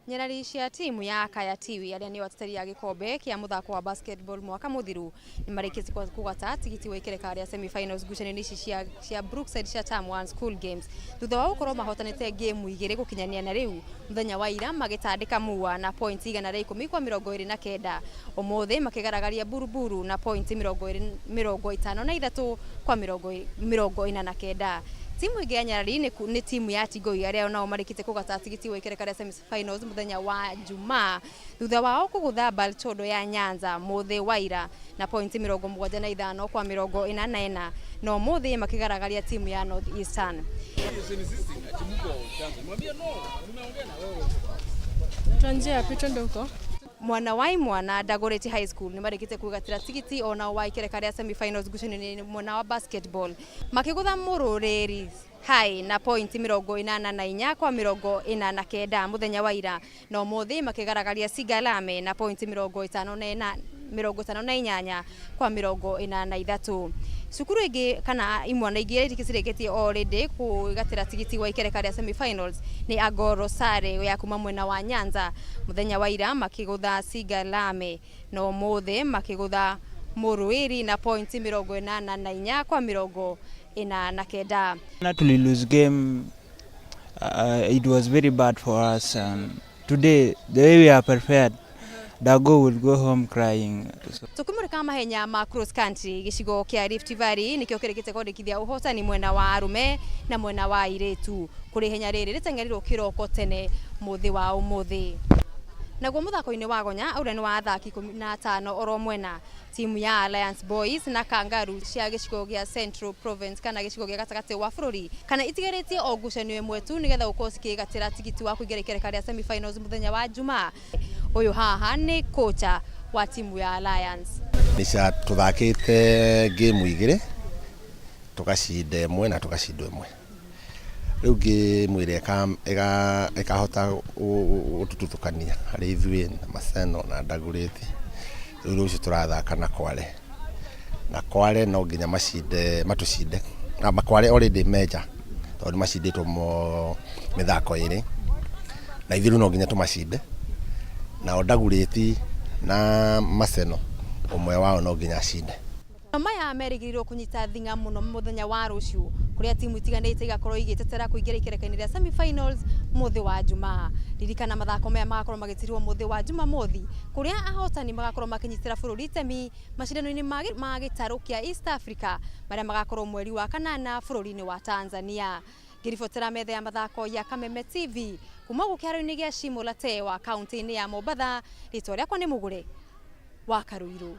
Nyarari cia timu ya Kaya Tiwi arĩa nĩo ateteri a gĩkombe kĩa mũthako wa basketball mwaka mũthiru nĩmarĩkĩtie kũgata tigiti wa ikereka rĩa semi-finals ngucanio-inĩ ici cia Brookside cia Term 1 School Games thutha wa gũkorwo mahotanĩte game igĩrĩ gũkinyania na rĩu. Mũthenya wa ira magĩtandĩka Mua na points 129, ũmũthĩ makĩgaragaria Buruburu na points 53 kwa 49. Timu ĩngĩ ya Nyarari nĩ timu ya Tigoi arĩa onao marĩkĩtie kũgata tigiti wa ikereka rĩa semi-finals mũthenya wa Jumaa thutha wao kũgũtha Balchodo ya Nyanza mũthĩ wa ira na points 75 kwa 44, no mũthĩ makĩgaragaria timu ya North Eastern. Tuanzie wapi? Twende huko. Mwana wa imwana Dagoretti High School nĩ marĩkĩtie kwĩgatĩra tigiti onao wa ikereka rĩa semi-finals ngucanio-inĩ mwena wa basketball makĩgũtha Mũrũrĩri High na point 84 kwa 49 mũthenya wa ira, no mũthĩ makĩgaragaria Sigalame na point 54 58 kwa 43. Cukuru ĩngĩ kana imwana ingĩ iria cirĩkĩtie already kwĩgatĩra tigiti wa ikereka rĩa semi-finals nĩ Agoro Sare ya kuma mwena wa Nyanza, mũthenya wa ira makĩgũtha Sigalame, no mũthĩ makĩgũtha Mũrũĩri na point 84 kwa 49. Tuli lose game, it was very bad for us, and today the way we are prepared, Dago will go home crying. So, Tukimurika mahenya ma cross country, gĩcigo kĩa Rift Valley nĩkĩo kĩrĩkĩte kwandĩkithia ũhotani mwena wa arume na mwena wa airĩtu, kũrĩ ihenya rĩrĩ rĩteng'erirwo kĩroko tene mũthĩ wa ũmũthĩ. Naguo mũthako-inĩ wa gonya ũrĩa nĩ wa athaki 15 oro mwena, timu ya Alliance Boys na Kangaroo cia gĩcigo gĩa Central Province kana gĩcigo gĩa gatagatĩ wa bũrũri kana itigarĩtie o ngucanio ĩmwe tu nĩgetha gũkorwo cikĩgatĩra tigiti wa kũingĩra ikereka rĩa semi-finals mũthenya wa Jumaa. Ũyũ haha nĩ kocha wa timu ya Alliance. Nĩca tũthakĩte game igĩrĩ, tũgacinda ĩmwe na tũgacindwo ĩmwe. Rĩu game ĩrĩa ĩkahota gũtutũkania harĩ ithuĩ na Maseno na Dagoretti, rĩu rũciũ tũrathaka na Kwale, na Kwale no nginya macinde, matũcinde na Makwale already menja tondũ nĩ macindĩtwo mĩthako ĩrĩ, na ithuĩ rĩu no nginya tũmacinde. Nao Dagoretti na Maseno, ũmwe wao no nginya acinde. Maya merĩgĩrĩirwo kũnyita thing'a mũno mũthenya wa rũciũ, kũrĩa timu itiganĩte igakorwo igĩtetera kũingĩra ikereka-inĩ rĩa semi-finals mũthĩ wa Jumaa. Ririkana mathako maya magakorwo magĩtirwo mũthĩ wa Jumamothi, kũrĩa ahotani magakorwo makĩnyitĩra bũrũri itemi macindano-inĩ ma gĩtarũ kĩa East Africa marĩa magakorwo mweri wa kanana bũrũri-inĩ wa Tanzania. Ngĩribotera metha ya mathako ya Kameme TV kuma gũkũ kĩharo-inĩ gĩa Shimo la Tewa kaunti-inĩ ya Mombatha, rĩtwa rĩakwa nĩ Mũgũre wa Karũirũ.